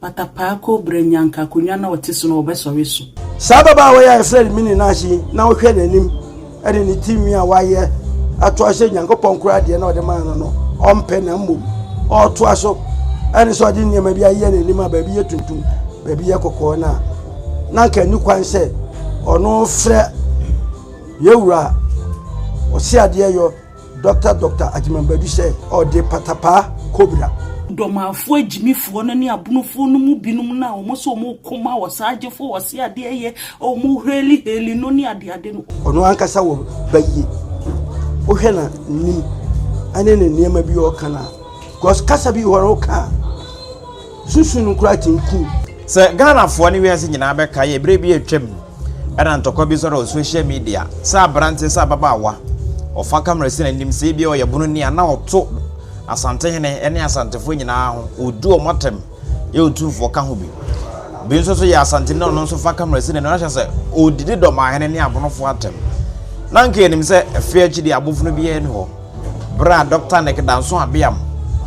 Patapaa kobra nya anka akonnwa no a ɔte so no ɔbɛsɔre so. Saa ababaawa yi a yɛfrɛ no Minnie Nash yi, na wohwɛ n'anim ne ne ti nwi a wayɛ ato ahyɛ Nyankopɔn koraa deɛ na ɔde maa no no, ɔmpɛ na mmom ɔretoa so ɛne sɛ ɔde nneɛma bi ayɛ n'anim a baabi yɛ tuntum, baabi yɛ kɔkɔɔ no a, na anka nni kwan sɛ ɔno frɛ yɛwura ɔse adeɛ yɔ Dɔkta Dɔkta Agyemang Badu sɛ ɔde patapaa kobra. Dɔmafoɔ agyimifoɔ no ne abonofoɔ no mu binom no a wɔn sɛ wɔn reko ma ɔsagyefo, ɔse adeɛ yɛ, wɔn heli heli no ne adeade no. Ɔno ankasa wɔ ba yie. Wohwɛ na nim ɛne ne nneɛma bi ɔka no a, because kasa bi wɔ hɔ no woka a, susu no koraa tumi ku. Sɛ Ghanafoɔ ne wiase nyinaa bɛkae a, berɛ bi a atwam na ntɔkwa bi sɔre wɔ social media sɛ aberanteɛ sɛ ababaawa ɔfa camera si n'anim sɛ ebia ɔyɛ bononi a na ɔto Asantehene ne Asantefoɔ nyinaa ho, ɔdi wɔn atɛm, yɛ otumfoɔ ka ho bi. Bi nso so yɛ Asanteni na ɔno nso fa camera si n'anim na kyerɛ sɛ ɔdidi Dɔmahene ne Abonofoɔ atɛm. Na anka yɛnim sɛ ɛfe akyi deɛ abofono biara nni hɔ. Bere a Dɔkta Nick Danso Abeam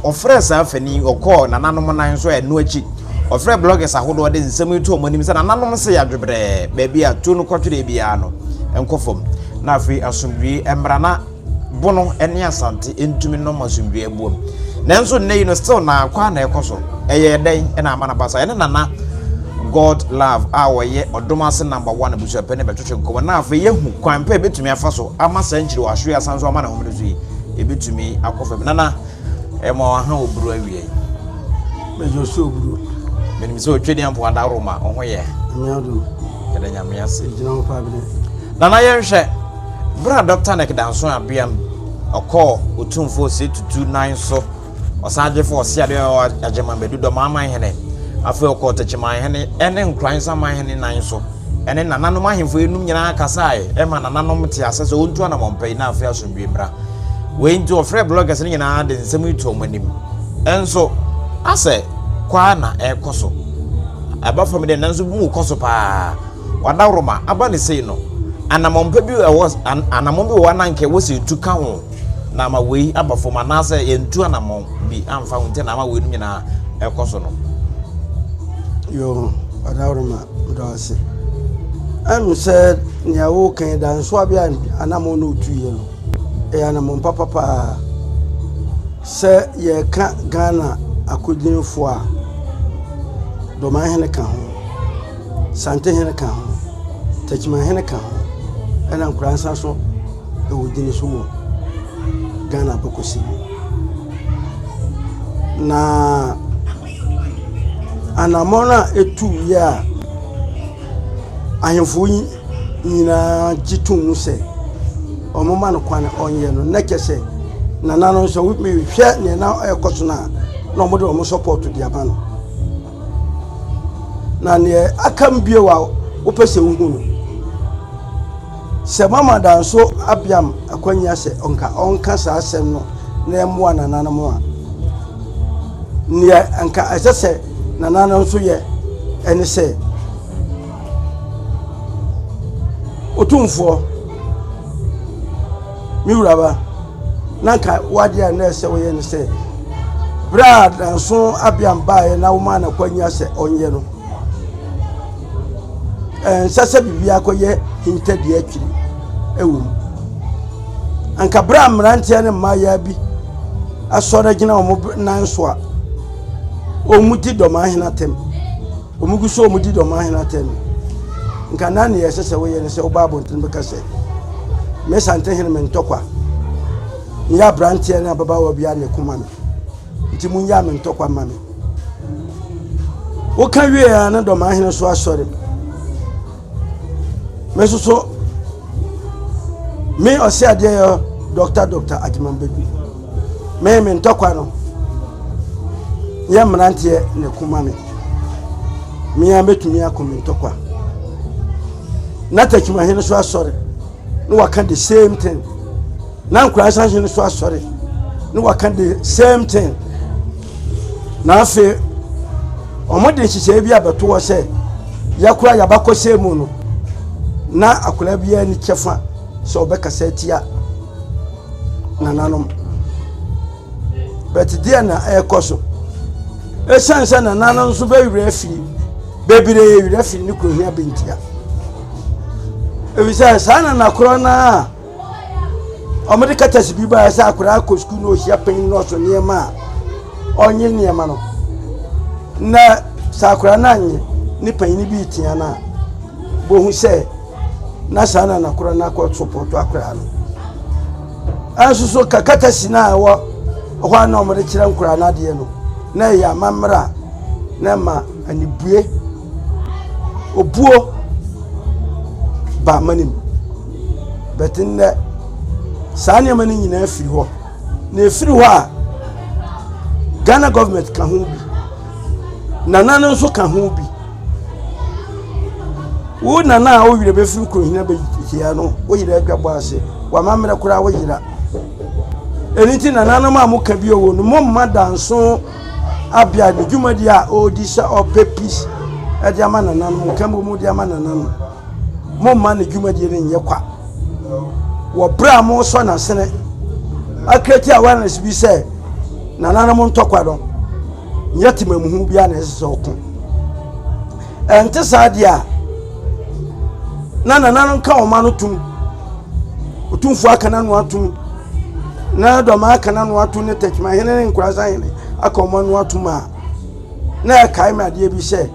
ɔfrɛɛ saa afani yi, ɔkɔɔ nananom nan so a ɛno akyi ɔfrɛɛ bloggers ahodoɔ de nsɛm yi too wɔn anim sɛ nananom se yɛadwebrɛɛ baabi a tuo no kɔtwereɛ biara no nkɔ fam na afei asomdwoe mmra na Bono ne Asante ntumi nnom asomdwoe abuom. Nanso nnɛ yi no still na akɔ a na ɛkɔ so. Ɛyɛɛ dɛn na ama no aba saa? Ɛne Nana God Love a ɔyɛ ɔdom ase number one abusuapɛn no bɛtwetwe nkɔmmɔ na afei yɛahu kwan pa a ɛbɛtumi afa so ama saa nkyiri wɔ ahwereɛ asan so ama ne homene so yi ɛbɛtumi akɔ fam. Nana, ɛma waha oburu awie yi. Mɛgye ɔsɛ oburu. Menim sɛ otwe deɛ mpo adaworo ma ɔho yɛ. Nyame adom. Yɛda Nyame ase. Gyina hɔ paa bene. Nana yɛnhwɛ, berɛ a Dɔkta Nick Danso Abeam ɔkɔɔ Otumfoɔ Osei Tutu nan so Ɔsagyefo Ɔseadeɛ ɔwɔ Agyeman Badu Dɔmaa Manhene, afei ɔkɔɔ Techimanhene ne Nkoransa Manhene nan so ne nananom ahemfo yinom nyinaa kasae ma nananom te ase sɛ wɔntu anamɔn pa yi na afei asomdwoe mmra. Wei nti wɔfrɛɛ bloggers no nyinaa de nsɛm yi too wɔn anim. Nso asɛ kɔ ara na ɛrekɔ so. Ɛba fam deɛ nanso bi mu kɔ so paa. Wadaworoma aba ne sei no, anamɔn pa bi wɔ anamɔn bi wɔ hɔ a na anka ɛwɔ sɛ yɛtu ka ho. na ama wei aba fam anaasɛ yɛntu anammɔn bi amfa ho nti na ama weinom nyinaa ɛkɔ so no. Yoo, Adaworoma, meda wo ase. Ɛm sɛ nea woka yi da nso abea anammɔn na otuiɛ no, ɛyɛ anammɔn papa paa. Sɛ yɛka Ghana akodinfoɔ a, Dɔmanhene ka ho, Santehene ka ho, Takyimanhene ka ho, ɛna Nkoransa so wɔ gyina so wɔ Ghana abakɔsɛm mu. Na anammɔn a ɛtuiɛ a ahemfo yi nyinaa gye tom mu sɛ wɔma no kwan ɔnyɛ no, na kyerɛ sɛ nana no nso mehwɛ nea na ɛrekɔ so no a, na wɔde wɔn support de ama no. Na nea aka mu bio a wopɛ sɛ wohu no, sɛ mama Danso Abiam akwanya sɛ ɔnka ɔnka saa asɛm no na ɛmmoa nananom a, nea nka ɛsɛ sɛ nananom nso yɛ ɛne sɛ Otumfoɔ, me wuraba, na nka w'adeɛ a na ɛsɛ woyɛ ne sɛ berɛ a Danso Abiam baeɛ na womaa no akwanya sɛ ɔnyɛ no, ɛnsɛ sɛ biribi akɔyɛ hintadua akyiri wɔ mu. Anka berɛ a mmeranteɛ ne mmaayewa bi asɔre agyina wɔn nan so a wɔdi dɔm ahene atɛm, wɔn gu so wɔdi dɔm ahene atɛm no, nka na nea ɛsɛ sɛ woyɛ ne sɛ woba abɔnten bɛka sɛ, me Santehene me ntɔkwa, nyɛ aberanteɛ ne ababaawa biara na ɛkoma me, nti monnyaa me ntɔkwa mma me. Woka wie a na dɔm ahene so asɔre. Me nso so me ɔsɛ adeɛ yɛ dɔkta dɔkta Agyeman Badu. Me me ntɔkwa no yɛ mmeranteɛ na ɛkoma me. Me a mɛtumi ako me ntɔkwa. Na Takyimahene so asɔre na waka the same thing. Na Nkoransa hene so asɔre na waka the same thing. Na afei wɔde nhyehyɛe bi abɛto hɔ sɛ yɛkora yɛabakɔsɛm mu no na akwadaa biara ni kyɛfa sɛ ɔbɛkasa atia nananom. But deɛ na ɛrekɔ so. Esiane sɛ nananom nso bɛwerɛ afiri bebree werɛ afiri ne kuro hia bɛntia. Efisɛ saa nana korɔ no a wɔde katasi bi baeɛ sɛ akwadaa kɔ sukuu na ɔhyia panyin na ɔso nneɛma a ɔnye nneɛma no na sɛ akwadaa no anye ne panyin bi retea no a bohu sɛ na saa nana korɔ no akɔ sopɔto akwadaa no. Ɛnso so ka katasi no a ɛwɔ hɔ a na wɔde kyerɛ nkwadaa no adeɛ no na ɛyɛ amammerɛ a na ɛma anibue obuo ba m'anim. But nnɛ, saa nneɛma no nyinaa firi hɔ. Na ɛfiri hɔ a, Ghana government ka ho bi. Nana no nso ka ho bi. Wo nana a wo werɛ bɛfiri kurohina bɛhyia no, wo yerɛ adwa bɔ ase. W'amammerɛ koraa wo yera. Ɛno nti nananom a moka bi wɔ no, momma danso abea ne dwumadi a ɔredi sɛ ɔpɛ peace de ama nananom, nkabomu de ama nananom. Momma ne dwumadie no nyɛ kwa. Wɔ berɛ a mosɔ n'asene akreti awareness bi sɛ nananom ntɔkwa no, nyɛ temamuhu biara na ɛsɛ sɛ ɔko. Ɛnte saa deɛ a, na nananom ka wɔn ano tom, otumfoɔ aka n'ano atom, na dɔm aka n'ano atom ne tɛkyima hene ne nkurasa hene aka wɔn ano atom a, na ɛkae me adeɛ bi sɛ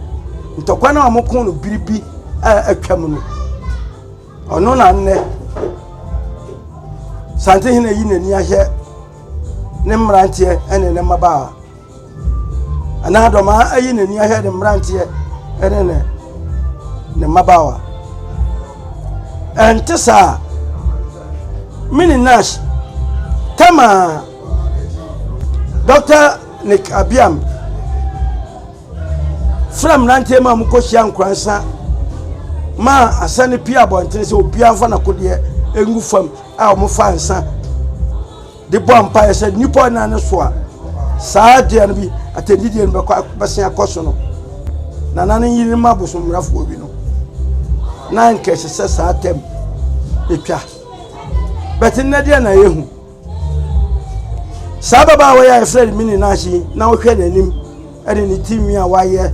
ntɔkwa no a wɔko no biribi a atwam no, ɔno na nnɛ Santehene ayi n'ani ahwɛ ne mmeranteɛ ne ne mmabaawa. Anaa dɔmaa ayi n'ani ahwɛ ne mmeranteɛ ne ne ne mmabaawa. Ɛnte saa. Mini Nash, Tama, Dr. Nick Abiam frɛ mmeranteɛ ma wɔkɔhyia nkoransa ma asa no pie abɔnten sɛ obiara mfa n'akodeɛ ngu fam a wɔfa nsa de bɔ mpaeɛ sɛ nnipa ɔnan no so a saa adeɛ no bi atɛndidie no bɛkɔ bɛsen akɔ so no nana no yere ma abosommrafoɔ bi no na nka ɛsɛ sɛ saa tɛm ɛtwa bɛte nnɛ deɛ na yɛhu Saa ababaawa yi a yɛfrɛ no Minnie Nash yi na wohwɛ n'anim ne ne ti nwi a wayɛ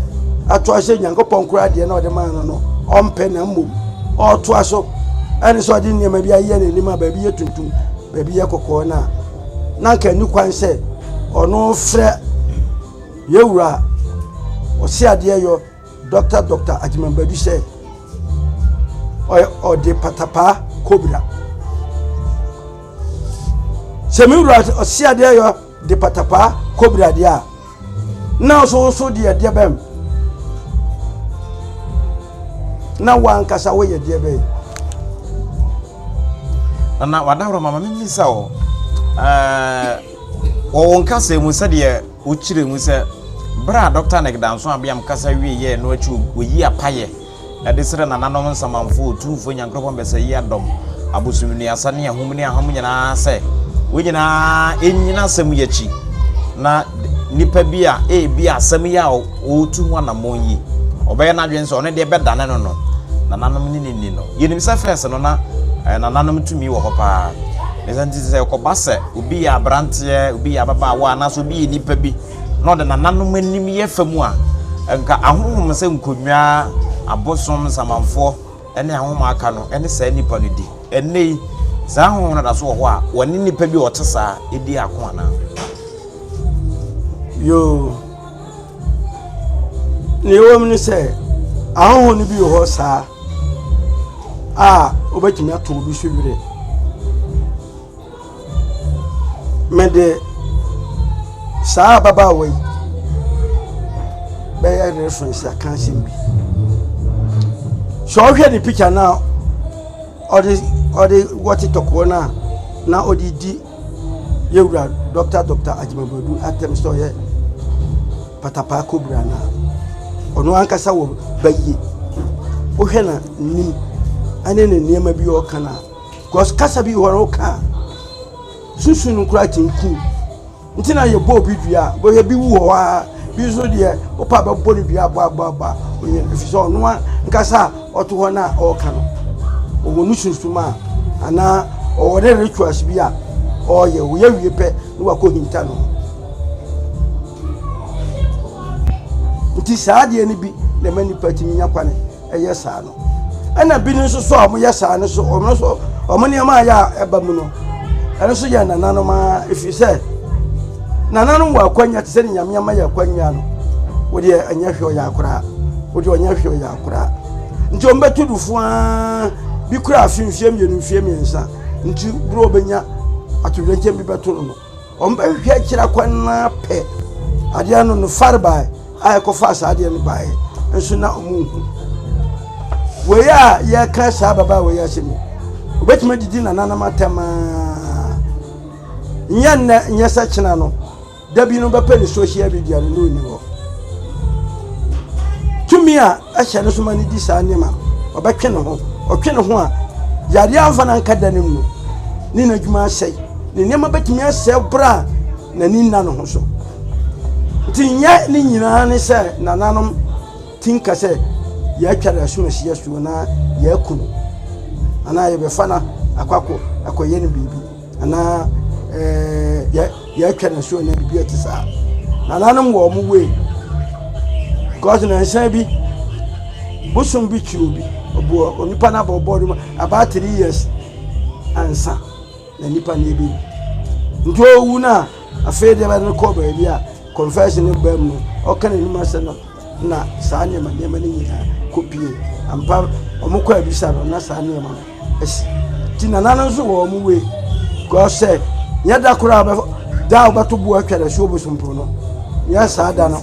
ato ahyɛ Nyankopɔn koraa deɛ na ɔde maa no no ɔmpɛ na mmom ɔretoa so ɛne sɛ ɔde nneɛma bi ayɛ n'anim a baabi yɛ tuntum baabi yɛ kɔkɔɔ no a na anka nni kwan sɛ ɔno frɛ yɛwura ɔse adeɛ yɔ Dɔkta Dɔkta Agyeman Badu sɛ ɔyɛ ɔde patapaa kobra. Sɛ me wura ɔse adeɛ yɔ de patapaa kobra deɛ a, na ɔso woso deɛ deɛ bɛm. Na wankasa woyɛ deɛ bɛn. Nana wadaworo mama memmisa wo. Ɛɛ wɔ wo nkasa mu sɛdeɛ Wokyerɛ mu sɛ, bere a Dɔkta Nick Danso Abiam kasa wieeɛ no akyi wɔyii apayɛ de srɛ nananom nsamanfoɔ, otumfoɔ Nyankoropɔn Bɛsɛyi-Adɔm, abosomnnuasa ne ahum ne aham nyinaa sɛ wɔn nyinaa nnyina asɛm yi akyi na nipa bi a ebia asɛm yi a ɔretu ho anammɔn yi ɔbɛyɛ n'adwene sɛ ɔno deɛ bɛdane no no nananom ne ne nni no. Yɛnim sɛ fɛs no na eh, nananom tumi wɔ hɔ paa. Ne sɛ nti sɛ ɛkɔba sɛ obi yɛ aberanteɛ, obi yɛ ababaawa anaasɛ obi yɛ nipa bi na ɔde nananom anim yɛ fa mu a, nka ahonhom sɛ nkonnwa, abosom, nsamanfoɔ ne ahonhom aka no ne saa nipa no di. Ɛnnɛ yi, saa ahonhom no da so wɔ hɔ a wɔne nipa bi a ɔte saa di ako anaa? Yoo. Nea ɛwɔ mu ne sɛ, ahɔho no bi wɔ hɔ saa a wobɛtumi ato obi so werɛ. Mede saa ababaawa yi bɛyɛ reference aka asɛm bi. Sɛ ɔhwɛ ne picture no a ɔde ɔde wɔ TikTok hɔ no a na ɔde di yɛwura Dɔkta Dɔkta Agyemang Badu atɛm sɛ ɔyɛ patapaa kobra no a, ɔno ankasa wɔ bayie. Wohwɛ na nim ɛne ne nneɛma bi a ɔka no a, because kasa bi wɔ hɔ no woka a, susu no koraa tumi ku. Nti na yɛbɔ obi dua a, bɛhwɛ bi wu wɔ hɔ ara, bi nso deɛ wopɛ a bɛbɔ no dua abɔ abɔ abɔ a, ɔnyɛ no ɛfiri sɛ ɔno ankasa a ɔte hɔ no a ɔreka no, ɔwɔ ne sunsum a anaa ɔwɔ ne rituals bi a ɔreyɛ, ɔyɛ wie pɛ na wakɔ hinta no. Nti saa adeɛ no bi na ɛma nnipa tumi nya kwane ɛyɛ saa no. Ɛna binom nso so a wɔyɛ saa no so, wɔn nso wɔn nneɛma a yɛ a ɛba mu no, ɛno nso yɛ nananom ara, ɛfiri sɛ nananom wɔ akwanya te sɛ ne Nyame ama yɛ akwanya no, wodeɛ ɛnyɛ hwɛ ɔyɛ akoraa, wodeɛ ɔnyɛ hwɛ ɔyɛ akoraa. Nti wɔn bɛto dufo ara bi kura afe mfeɛ mmienu mfeɛ mmiɛnsa nti bere wɔbɛnya atoyerɛnkyɛm bi bɛto no no, Wɔbɛhwehwɛ akyiri akwan no ara pɛ adeɛ no no farebae a ɛkɔfaa saa adeɛ no baeɛ nso na wɔnhu. Wei a yɛreka saa ababaa wei asɛm yi, obɛtumi adidi nananom atɛm aa. Nyɛ nnɛ, nyɛ sɛ kyena no, da bi no bɛpɛ ne social media no na ɔnni hɔ. Tumi a ɛhyɛ no so ma no di saa nneɛma no, ɔbɛtwe ne ho. Ɔtwe ne ho a, yareɛ amfa no anka da no mu no, ne n'adwuma asɛe. Ne nneɛma bɛtumi asɛe berɛ a n'ani nna ne ho so. Nti nyɛ ne nyinaa ne sɛ nananom ti nka sɛ yɛatwa no asomasi asuo na yɛaku no anaa yɛbɛfa no akɔ akɔyɛ no biribi anaa ɛɛ yɛatwa no asuo anaa biribi a ɛte saa. Nananom wɔ wɔn way because nansa bi bosom bi kyerɛ obi ɔbu onipa no abɔ ɔbɔ no mu about 3 years ansa na nipa no ebewu. Nti owu no a, afei deɛ bɛde no kɔɔ baabi a confession no baa mu no, ɔka n'anim asɛ no na saa nneɛma nneɛma no nyinaa kɔpie. Ampa, wɔn kɔ abisa no na saa nneɛma no asi. Nti nana no nso wɔ wɔn wei because sɛ nyɛ da koraa bɛ da a wɔbɛto boɔ atwa no asuo bosompo no, nyɛ saa da no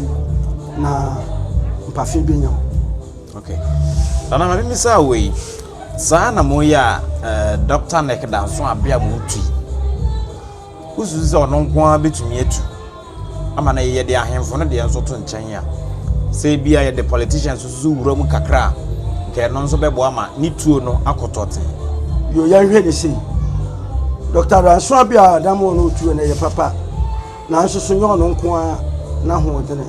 na mpafe bɛnya wo. Okay. Nana ma mimisa wei. Saa na moyɛ a eh, Dr. Nick Danso abe a motu yi. Wosusu sɛ ɔno nko ara bɛtumi atu ama no yɛde ahemfo no deɛ nso to nkyɛn a sɛ ebia yɛde politicians nso wura mu kakra a nka ɛno nso bɛboa ma ne tuo no akɔtɔ ten. Yo, yɛnhwɛ ne sei. Dr. Danso abe a adam wɔ no otuo no ɛyɛ papa. Nanso so nyɛ ɔno nko ara n'ahoɔdene.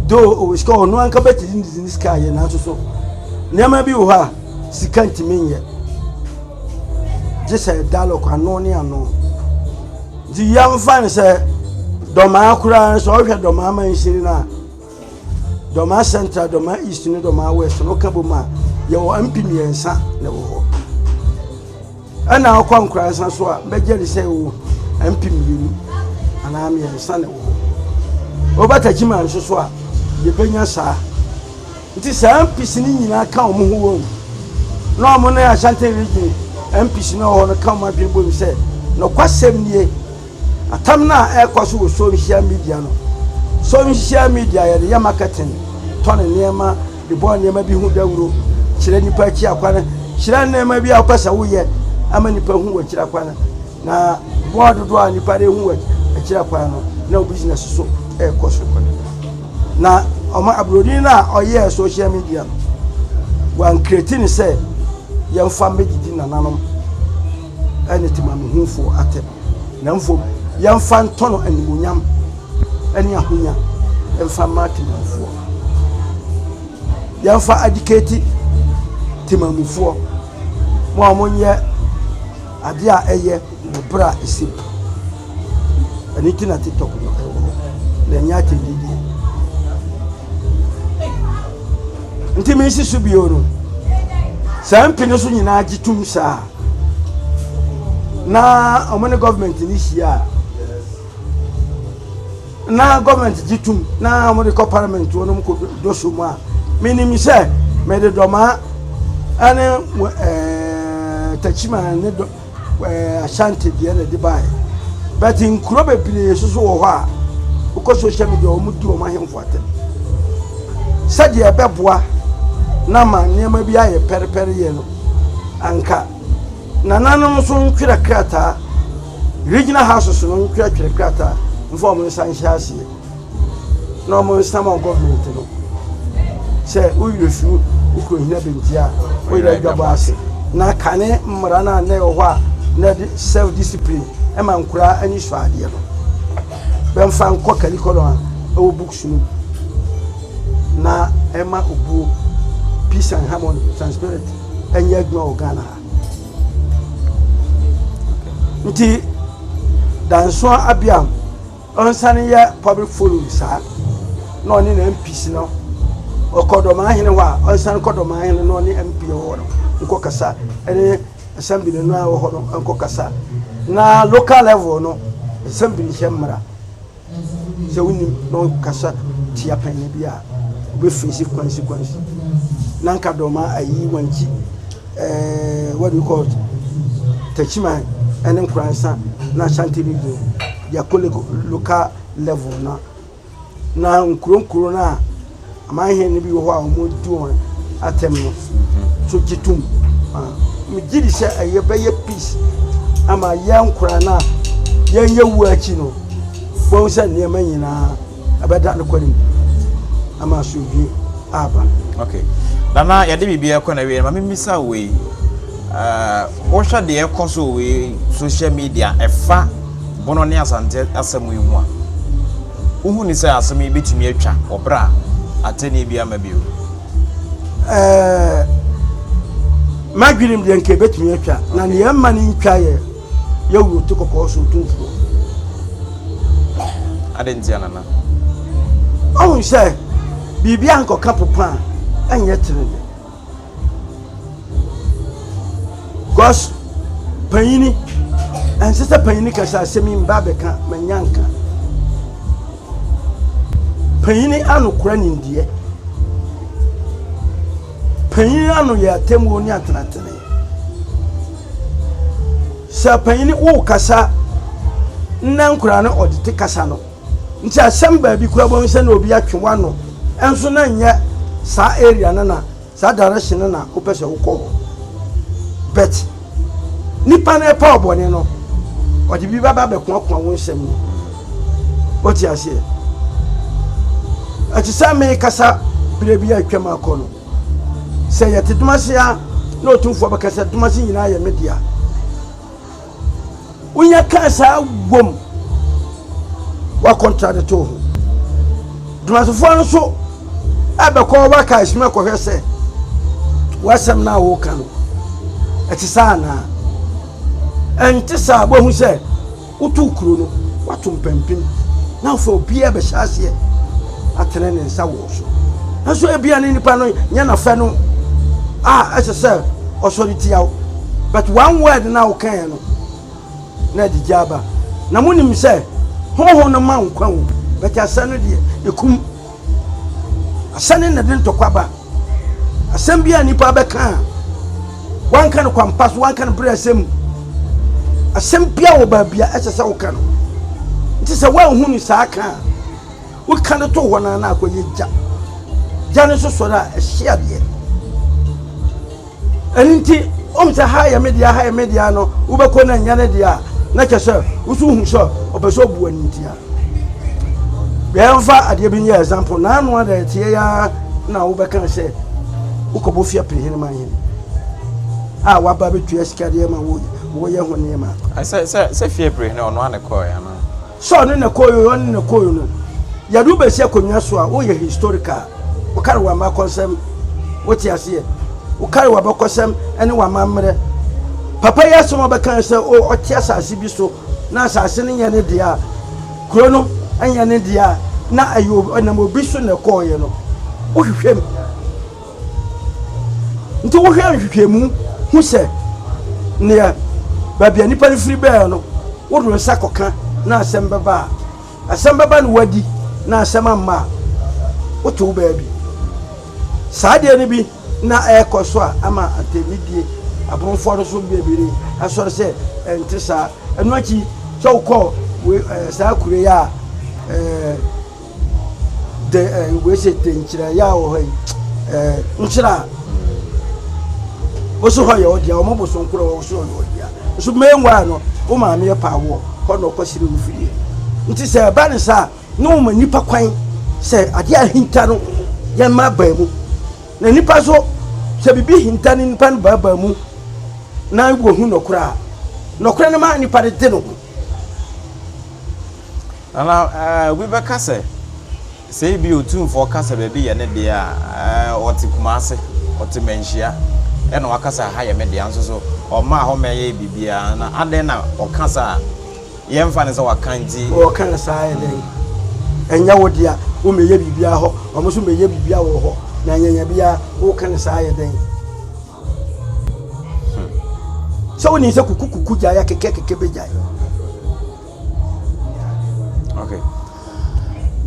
Though ɔwɔ sika, ɔno anka bɛtumi de ne sika ayɛ, nanso so nneɛma bi wɔ hɔ a sika ntumi nyɛ. Gye sɛ dialogue ano ne ano. Nti yɛmfa no sɛ dɔmaa koraa sɛ ɔhwɛ dɔmaa mansini no a, Dɔmaa Central, Dɔmaa East ne Dɔmaa West no ka bom a yɛwɔ MP mmiɛnsa na ɛwɔ hɔ. Ɛna ɔkɔ Nkoransa so a bɛgye de sɛ ɛwɔ MP mmienu anaa mmiɛnsa na ɛwɔ hɔ. Woba Takyima nso so a yɛbɛnya saa. Nti saa MPs no nyinaa ka wɔn ho wɔm na wɔn ne Ashanti Region MPs no wɔ hɔ no ka wɔn adwene bom sɛ nokwasɛm nie. Atam no a ɛrekɔ so wɔ social media no, social media yɛde yɛ marketing, tɔn nneɛma, de bɔ nneɛma bi ho dawuro, kyerɛ nnipa akyi akwan, kyerɛ nneɛma bi a wopɛ sɛ woyɛ ama nnipa hu wɔ akyiri akwan. Na boa dodoɔ a nnipa de hu wɔ akyiri akwan no, na wo business so ɛrekɔ so. Na ɔma aburoni no a ɔyɛɛ social media no, wankreti ne sɛ yɛmfa mmɛdidi nananom ne temammuhufoɔ atɛm. Na mmom yɛmfa ntɔ no animuonyam ne ahonya mfa mma temammufoɔ. Yɛmfa adikati temammufoɔ ma wɔnyɛ adeɛ a ɛyɛ wɔ berɛ a ɛsɛ mu. Ɛno nti na TikTok no ɛwɔ hɔ na ɛnyɛ atɛnnidie. Nti mensi so bio no, saa mpi no so nyinaa gye tom saa na wɔn ne government no hyia a na government gye tom na wɔn de kɔ parliament wɔn kɔ dɔ so mu a menim sɛ mede dɔmaa ɛne ɛɛ takyima ne dɔ ɛɛ Ashanti deɛ na ɛde baeɛ but nkuro bebree nso so wɔ hɔ a wokɔ social media wɔn di wɔn ahemfo atɛm sɛdeɛ ɛbɛboa na ma nneɛma bi ayɛ pɛrepɛre yɛ no anka nananom nso ntwerɛ krataa regional houses no ntwerɛtwerɛ krataa mfa wɔn nsa nhyɛ aseɛ na wɔn nsa ma gɔọmenti no sɛ wowerɛ fi wo kuro hina bɛnti a woyerɛ adwabɔ ase na kane mmara no a na ɛwɔ hɔ a na ɛde self discipline ɛma nkoraa ani sɔ adeɛ no bɛmfa nkɔ curriculum a ɛwɔ books no mu na ɛma obuo, peace and harmony, transparent ɛnyɛ adwuma wɔ Ghana ha. Nti Dansoa Abiam ɔnsane yɛ public forum saa na ɔne na MPs no. Ɔkɔ Dɔmahene hɔ a, ɔnsan kɔ Dɔmahene na ɔne MP a ɔwɔ hɔ no nkɔ kasa, ɛne assembly no a ɛwɔ hɔ no nkɔ kasa. Na local level no, assembly nhyɛ mmara. Sɛ wonim na ɔkasa tia panyin bi a, wobɛfeesi consequence. Na nka Dɔma ayi wankyi, eh, what do you call it? Techiman ɛne Nkoransa na Ashanti region, yɛakɔ local level na Na nkuro nkuro no a amanhene no bi wɔ hɔ a wɔdi wɔn atɛm no so gye tom. Megye di sɛ ɛyɛ bɛyɛ peace ama yɛn nkora no a yɛn yɛ wu akyi no wɔn sɛ nneɛma nyinaa ɛbɛda no kwan mu ama asomdwie aba. Okay. Nana yɛde biribi ɛkɔ na wie ma memmisa wei. Wohwɛ deɛ ɛkɔ so wei social media ɛfa Bono ne Asante asɛm yi ho a, wohu no sɛ asɛm yi bɛtumi atwa wɔ berɛ a atɛnnie biara mma bio? Ɛɛ, m'adwenem deɛ nka ɛbɛtumi atwa, na nea ɛmma no ntwa yɛ yɛwuro te kɔkɔɔ so otumfoɔ. Adɛn ntia Nana? Ɔhu sɛ biribi ankɔka popa a ɛnyɛ tenene. Because panyini, ɛnsɛ sɛ panyini ka sɛ asɛm yi mba abɛka, manya nka. Panyini ano kora nimdeɛ. Panyini ano yɛ atemmuo ne atenatene. Sɛ panyini wokasa na nkora no ɔde te kasa no, nti asɛm baabi kora bɔn sɛ na obi atwe wano, ɛnso na nyɛ saa area no na Saa direction no na wopɛ sɛ wokɔ hɔ but nipa no ɛpɛ ɔbɔne no ɔde bi bɛba bɛkoakoa wo nsɛm no wote aseɛ ɛte sɛ mekasa berɛ bi a atwam akɔ no sɛ yɛte domase a na ɔtumfoɔ bɛka sɛ domase nyinaa yɛ me dea Wonya kaa saa wom wakɔntra de too ho. Dwumasofoɔ no nso ɛbɛkɔ workers mu akɔhwɛ sɛ w'asɛm no a woka no ɛte saa anaa. Ɛnte saa bohu sɛ woto kuro no wato mpampim na afei obiara bɛhyɛ aseɛ atene ne nsa wɔ so. Nanso ebia ne nipa no nyɛ n'afɛ no a ɛsɛ sɛ ɔsɔre tia wo. But one word na wokaeɛ no na ɛde gya aba. Na monim sɛ honhom no ma nkwa o, but asɛm no deɛ ɛkum. Asɛm no na ɛde ntɔkwa ba. Asɛm bi a nipa bɛka a wanka no kwampa so, wanka no berɛ asɛm mu. Asɛm bi a wɔ baabi a ɛsɛ sɛ woka no. Nti sɛ woanhu no saa ka a, Woka no to hɔ no ara na akɔyɛ gya. Gya no nso sɔre a, ɛhye adeɛ. Ɛno nti, wɔn sɛ ha yɛ me dea, ha yɛ me dea no, wobɛkɔ na nyɛ ne dea a, na kyerɛ sɛ woso hu sɛ ɔpɛ sɛ ɔbu ani ntia. Yɛmfa adeɛ bi nyɛ example, n'ano ada ɛteɛ ya na wobɛka sɛ wokɔbɔ fie apere hene man hene a waba bɛtua sika deɛ ma woyɛ ho nneɛma. Sɛ sɛ sɛ fie pere hene ɔno a ne kɔɛ anaa? Sɛ ɔne na kɔɔ o, ɔne na kɔɔ no, yɛde wo bɛsi akonnwa so a, woyɛ historical. Wokare w'amakɔsɛm, wote aseɛ? Wokare w'abakɔsɛm ne w'amammerɛ. Papa yi asɛm a ɔbɛka sɛ o ɔte asase bi so na asase no nyɛ ne dea a, kuro no nyɛ ne dea a, na ɛyɛ ɔnam obi so na ɛkɔɔeɛ no, wohwehwɛ mu. Nti wohwɛ nhwehwɛmu hu sɛ neɛ baabi a nipa no firi bɛɛ no, wode wo nsa kɔka na asɛm bɛba a, asɛm bɛba no wadi na asɛm amma a, wote wo baabi. Saa deɛ no bi na ɛrekɔ so a ama atɛnnidie abomfoɔ no so bebree asɔre sɛ ɛnte saa. Ɛno akyi sɛ wokɔ saa kuro yi a ɛɛ de ɛɛ wei sɛ de nkyerɛyɛ a wɔ hɔ yi ɛɛ nkyerɛ a wosi hɔ yɛ ɔdea wɔn bosom korɔ wɔ so yɛ ɔdea nso meanwhile no wo maame yɛ paa wɔ hɔ na ɔkɔ siri wo firi nti sɛ ɛba ne saa ne wɔn ma nipa kwan sɛ adeɛ ahinta no yɛn mma baa mu na nipa so sɛ bibi hinta ne nipa no baa baa mu na wɔhu nɔkorɛ a nɔkorɛ no ma nipa no de no ho. Nana, eh, obi bɛka sɛ, sɛ ebi Otumfoɔ ka sɛ baabi yɛ ne dea a, eh, ɔte Kumase, ɔte Manhyia, ɛna waka sɛ ha yɛ me dea, nso so ɔmmaa hɔ mmɛyɛɛ biribiara, na adɛn na ɔka saa a yɛmfa no sɛ waka nti? Ɔka no saa yɛ dɛn? Ɛnyɛ wo dea, wommɛyɛ biribiara hɔ, wɔn nso mmɛyɛ biribiara wɔ hɔ. Na nyanya biara woka no saa yɛ dɛn? Sɛ wonim sɛ kuku kuku gyae a kɛkɛ kɛkɛ bɛgyae. Okay.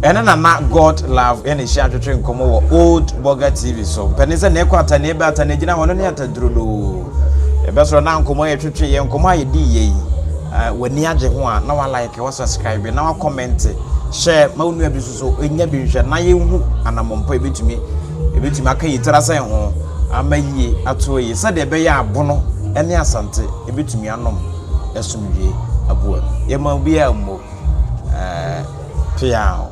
Ɛne nana God love ɛna ɛhyia atwetwe nkɔmmɔ wɔ Old Burger TV so. Mpanin sɛ na ɛkɔ ata na ɛbɛ ata na ɛgyina hɔ no ne ata durodoo. Ɛbɛsoro na nkɔmmɔ yɛ twetwe yɛ nkɔmmɔ a yɛdi yɛ yi. W'ani agye ho a na wa like, wa subscribe, na wa comment, share ma wo nua bi nso so ɛnya bi nhwɛ na yɛnhu anammɔmpa ɛbɛtumi ɛbɛtumi aka yi tira sɛn ho ama yie ato yie sɛdeɛ ɛbɛyɛ abono ɛne asante ɛbɛtumi anom asomdwie aboa mu. Yɛma obiara mmo. Ɛɛ, peaw.